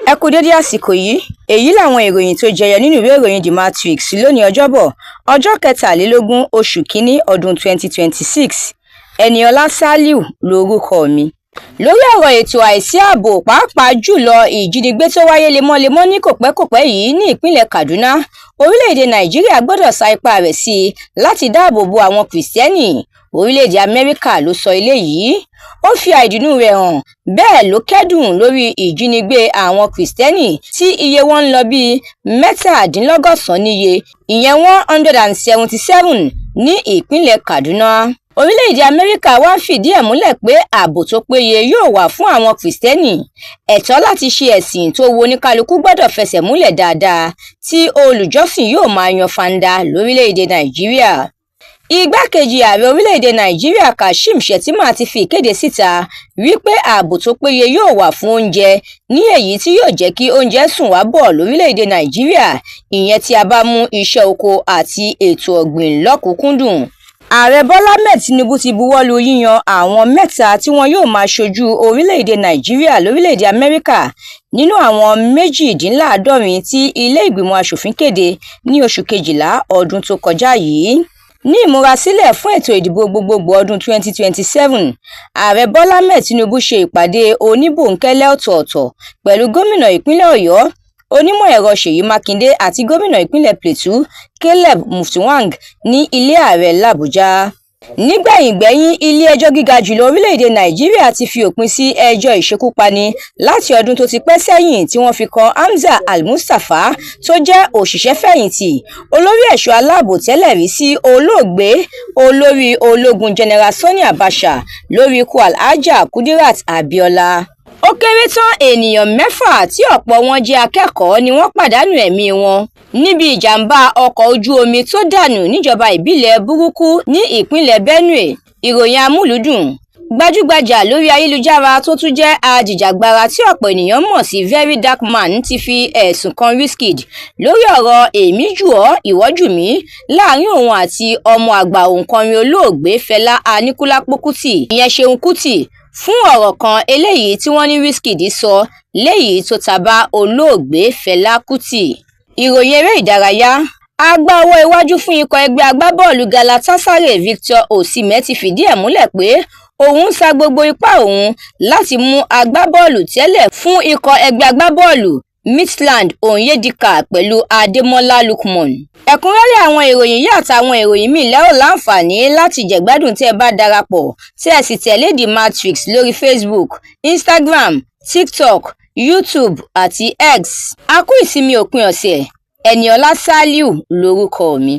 Ẹ kú dédé àsìkò yìí. Èyí làwọn ìròyìn tó jẹyọ nínú ìwé ìròyìn The Matrix lónìí Ọjọ́bọ̀, ọjọ́ 23 oṣù kínní ọdún 2026. Eniola Saliu lorúkọ mi. Lórí ọ̀rọ̀ ètò àìsí ààbò, pàápàá jùlọ ìjínigbé tó wáyé lemọ́lemọ́ ní kòpẹ́kòpẹ́ yìí ní ìpínlẹ̀ Kaduna, orílẹ̀-èdè Nàìjíríà gbọ́dọ̀ sa ipá rẹ̀ sí i láti dáàbò bo àwọn Kìrìsìtẹ́nì. Orílẹ̀-èdè Amẹ́ríkà ló sọ eléyìí. Ó fi àìdùnnú rẹ̀ hàn, bẹ́ẹ̀ ló kẹ́dùn lórí ìjínigbé àwọn Kìrìsìtẹ́nì tí iye wọn ń lọ bíi 197 níye, ìyẹn 177, ní ìpínlẹ̀ Kaduna. Orílẹ̀-èdè Amẹ́ríkà wá fìdí ẹ̀ múlẹ̀ pé ààbò tó péye yóò wà fún àwọn Kìrìsìtẹ́nì. Ẹ̀tọ́ láti ṣe ẹ̀sìn tó wu oníkálukú gbọ́dọ̀ fẹsẹ̀ múlẹ̀ dáadáa, tí olùjọ́sìn yóò máa yan fanda lórílẹ̀-èdè Nàìjíríà. Igbákejì ààrẹ orílẹ̀-èdè Nàìjíríà Kashim Shettima ti fi ìkéde síta wípé ààbò tó péye yóò wà fún oúnjẹ, ní èyí tí yóò jẹ́ kí oúnjẹ sùn wá bọ̀ lórílẹ̀-èdè Nàìjíríà, ìyẹn tí a bá mú iṣẹ́ oko àti ètò ọ̀gbìn lọ́kùn-ún-kúndùn. Ààrẹ Bọ́lá Ahmed Tinubu ti buwọ́ lu yíyan àwọn mẹ́ta tí wọn yóò máa ṣojú orílẹ̀-èdè Nàìjíríà lórílẹ̀-èdè Amẹ́ríkà nínú àwọn 78 tí ilé ìgbìmọ̀ asòfin kéde ní oṣù kejìlá ọdún tó kọjá yìí. Ní ìmúrasílẹ̀ fún ètò ìdìbò gbogbogbò ọdún 2027, Ààrẹ Bọ́lá Ahmed Tinubu ṣe ìpàdé oníbòńkẹ́lẹ́ ọ̀tọ̀ọ̀tọ̀ pẹ̀lú gómìnà ìpínlẹ̀ Ọ̀yọ́, onímọ̀-ẹ̀rọ Ṣèyí Mákindé, àti gómìnà ìpínlẹ̀ Plateau Caleb Mutfwang ní ilé ààrẹ làbújá. Nígbẹ̀yìngbẹ́yín, ilé-ẹjọ́ gíga jùlọ orílẹ̀-èdè Nàìjíríà ti fi òpin sí ẹjọ́ ìṣekúpani láti ọdún tó ti pẹ́ sẹ́yìn tí wọ́n fi kan Hamza Al-Mustapha, tó jẹ́ òṣìṣẹ́-fẹ̀yìntì olórí ẹ̀ṣọ́ aláàbò tẹ́lẹ̀ rí sí olóògbé olórí ológun General Sani Abacha, lórí ikú Alhaja Kudirat Abiola. Ó kéré tán ènìyàn 6 tí ọ̀pọ̀ wọn jẹ́ akẹ́kọ̀ọ́ ni wọ́n pàdánù ẹ̀mí wọn níbi ìjàm̀bá ọkọ̀ ojú omi tó dànù níjọba ìbílẹ̀ Buruku ní ìpínlẹ̀ Benue. Ìròyìn amúlùúdùn. Gbajúgbajà lórí ayélujára tó tún jẹ́ ajìjàgbara tí ọ̀pọ̀ ènìyàn mọ̀ sí Very Dark Man ti fi ẹ̀sùn kan Wizkid lórí ọ̀rọ̀ èmi jù ọ́, ìwọ jù mí láàrin òun àti ọmọ àgbà òǹkọrin olóògbé Fẹlá Aníkúlápó Kútì, ìyẹn Ṣeun Kútì, fún ọ̀rọ̀ kan eléyìí tí wọ́n ní Wizkid sọ léyìí tó ta bá olóògbé Fẹlá Kútì. Ìròyìn eré ìdárayá. Agbá ọwọ́ iwájú fún ikọ̀ ẹgbẹ́ agbábọ́ọ̀lù Galatasaray Victor Osimhen ti fìdí ẹ̀ múlẹ̀ pé òun ń sa gbogbo ipá òun láti mú agbábọ́ọ̀lù tẹ́lẹ̀ fún ikọ̀ ẹgbẹ́ agbábọ́ọ̀lù Midtjylland Onyedika pẹ̀lú Ademola Lookman. Ẹ̀kúnrẹ́rẹ́ àwọn ìròyìn yìí àtàwọn ìròyìn míì lẹ́ ò láǹfààní láti jẹ̀gbádùn tẹ́ ẹ bá darapọ̀ tí ẹ sì tẹ̀lé The Matrix lórí Facebook, Instagram, TikTok, YouTube àti X. A kú ìsinmi òpin ọ̀sẹ̀. Eniola Saliu lórúkọ mi.